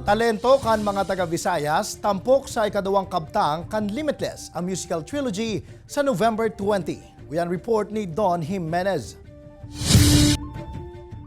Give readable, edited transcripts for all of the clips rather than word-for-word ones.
Talento kan mga taga Visayas tampok sa ikaduwang kabtang kan Limitless, a musical trilogy, sa November 20. Uyan report ni Don Jimenez.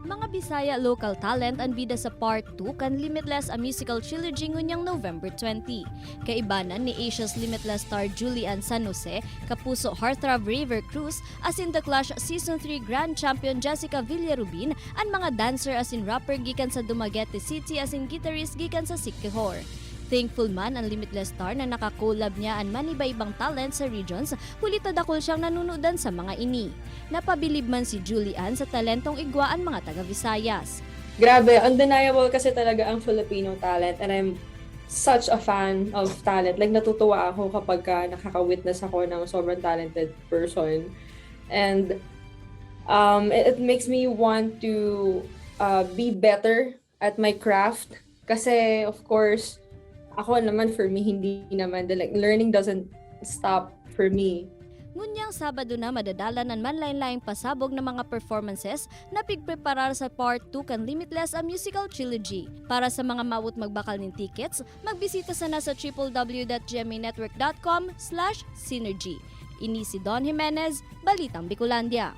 Mga Bisaya local talent ang bida sa part 2 kan Limitless, a musical trilogy ngunyang November 20. Kaibanan ni Asia's Limitless star Julie Anne San Jose, Kapuso heartthrob Rayver Cruz, asin The Clash Season 3 Grand Champion Jessica Villarubin, ang mga dancer asin rapper gikan sa Dumaguete City asin guitarist gikan sa Siquijor. Thankful man ang Limitless star na nakakolab niya ang maniba-ibang talent sa regions, huli ta dakol siyang nanunodan sa mga ini. Napabilib man si Julie Anne sa talentong igwaan mga taga Visayas. Grabe, undeniable kasi talaga ang Filipino talent and I'm such a fan of talent. Like, natutuwa ako kapag ka nakaka-witness ako ng sobrang talented person. And it makes me want to be better at my craft. Kasi, of course, ako naman, for me, hindi naman. Like, learning doesn't stop for me. Ngunyang Sabado na madadala ng manlain-laing pasabog ng mga performances na pigpreparar sa part 2 kan Limitless, a musical trilogy. Para sa mga mawot magbakal ng tickets, magbisita sana sa www.gmanetwork.com/synergy. Ini si Don Jimenez, Balitang Bicolandia.